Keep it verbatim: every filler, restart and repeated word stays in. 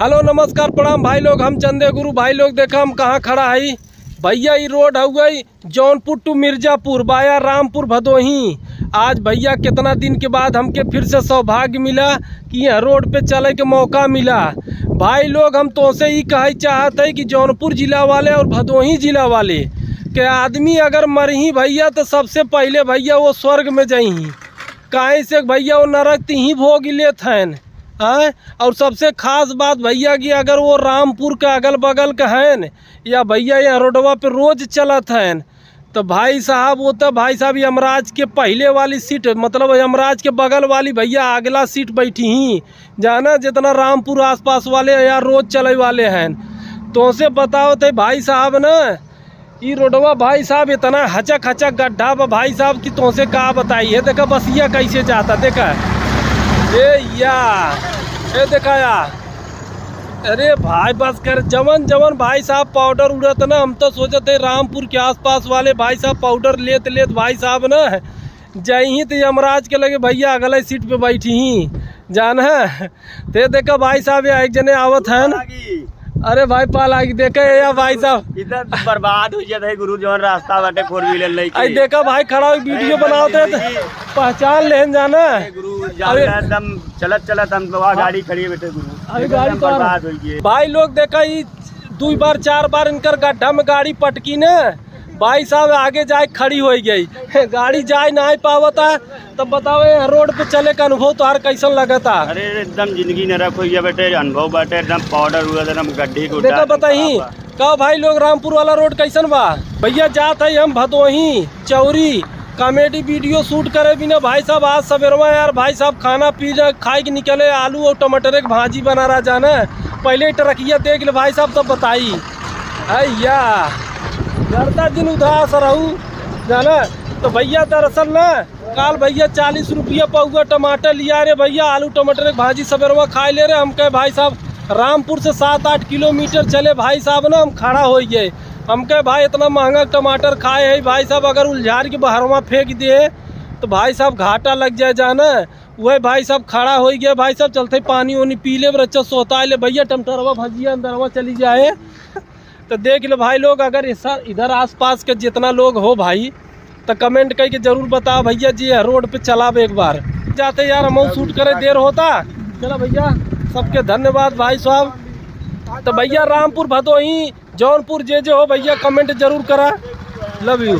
हेलो, नमस्कार, प्रणाम भाई लोग, हम चंदे गुरु। भाई लोग, देखा हम कहाँ खड़ा हई। भैया, ई रोड हउए जौनपुर to मिर्जापुर via रामपुर भदोही। आज भैया, कितना दिन के बाद हमके फिर से सौभाग्य मिला कि यह रोड पे चले के मौका मिला। भाई लोग, हम तोसे ई कहै चाहत है कि जौनपुर जिला वाले और भदोही जिला वाले के आदमी अगर मरही भैया, तो सबसे पहिले भैया वो स्वर्ग में जइही। काहे से भैया, वो नरक तिही भोग लेत हैं। हाँ, और सबसे खास बात भैया कि अगर वो रामपुर के अगल बगल के हैं या भैया यह रोडवा पे रोज चलत हैं, तो भाई साहब, वो तो भाई साहब यमराज के पहिले वाली सीट, मतलब यमराज के बगल वाली भैया अगला सीट बैठी ही, जाना, जितना रामपुर आसपास वाले या रोज चले वाले हैं। तोसे बताओ थे भाई साहब ना, ई रोडवा भाई साहब इतना हचक हचक गड्ढा बा भाई साहब कि तोसे का बताई। ये देखा बसिया कैसे जाता, देखा, ए या, ए देखा या, अरे भाई बस कर, जवन जवन भाई साहब पाउडर उड़त ना, हम तो सोचत है रामपुर के आसपास वाले भाई साहब पाउडर लेत लेत भाई साहब ना जइही तो यमराज के लगे भैया अगले सीट पे बैठी ही, जान है। ते देखा भाई साहब, या एक जने आवत हैं। अरे भाई, पाल आगी, देखे या भाई साहब। इधर बर्बाद हो जाता है गुरु, जौन रास्ता बाटे four wheeler लेके। आई देखा भाई, खड़ा होई, video अरे बनावत है, जिंदगी। पहचान लेन जाना। अरे गुरु, जान अरे एकदम चलत चलत हम लोग हाँ। गाड़ी खड़ी है बेटे गुरु। अरे एकदम गाड़ी तो बर्बाद हो गई। भाई लोग देखा, ई दुई बार चार बार इनकर गड्ढा में गाड़ी पटकी ने, भाई साहब आगे जाए खड़ी हो गई, गाड़ी जाए ना पावता। तब बताओ, ये रोड पे चले का अनुभव तोहार कैसन लगता? अरे एकदम जिंदगी नरक हो गया बेटे, अनुभव बाटे एकदम पाउडर हुआ एकदम गड्ढे को देखा उठा बताई, खराब बा। का भाई लोग, रामपुर वाला रोड कैसन बा? भैया जात है हम भदोही चौरी comedy video shoot करे बिना भाई साहब, आज सवेरवा यार भाई साहब खाना पीना खाए के निकले, आलू और टमाटर के भाजी बना रहा जाना, पहले ट्रकिया देख ले भाई साहब तब बताई। है या, गर्दा दिन उदास रहू जाना। तो भैया दरअसल ना काल भैया चालीस रुपया पौवा टमाटर लिया रे भैया, आलू टमाटर के भाजी सबेरवा खाए ले रे। हम कहे भाई साहब रामपुर से सात आठ किलोमीटर चले भाई साहब ना, हम खड़ा हो गए। हम कहे भाई इतना महंगा टमाटर खाए है भाई साहब, अगर उलझार के बहरवा फेंक दे तो भाई साहब घाटा लग जाए जाना। वह भाई साहब खड़ा हो गया, भाई साहब चलते पानी वानी पी ले, बच्चा सोता ले भैया, टमटरवा भजिया अंदरवा चली जाए। तो देख लो भाई लोग, अगर इस, इधर आसपास के जितना लोग हो भाई, तो comment करके जरूर बताओ भैया जी, यह रोड पे चलाब एक बार। जाते यार, हम shoot करे, देर होता। चला भैया, सबके धन्यवाद भाई साहब। तो भैया, रामपुर भदोही, जौनपुर, जे जे हो भैया, comment जरूर करा। Love you।